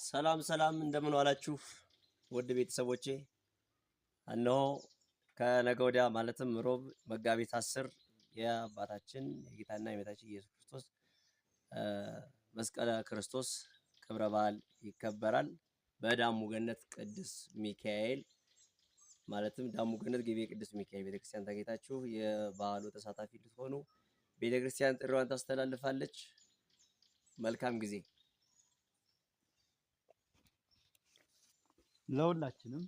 ሰላም ሰላም፣ እንደምን ዋላችሁ ውድ ቤተሰቦቼ። እነሆ ከነገ ወዲያ ማለትም ሮብ መጋቢት 10 የአባታችን የጌታና የጌታችን ኢየሱስ ክርስቶስ መስቀለ ክርስቶስ ክብረ በዓል ይከበራል። በዳሙ ገነት ቅዱስ ሚካኤል ማለትም ዳሙ ገነት ግቤ ቅዱስ ሚካኤል ቤተክርስቲያን ተገኝታችሁ የበዓሉ ተሳታፊ ልትሆኑ ቤተክርስቲያን ጥሪዋን ታስተላልፋለች። መልካም ጊዜ ለሁላችንም።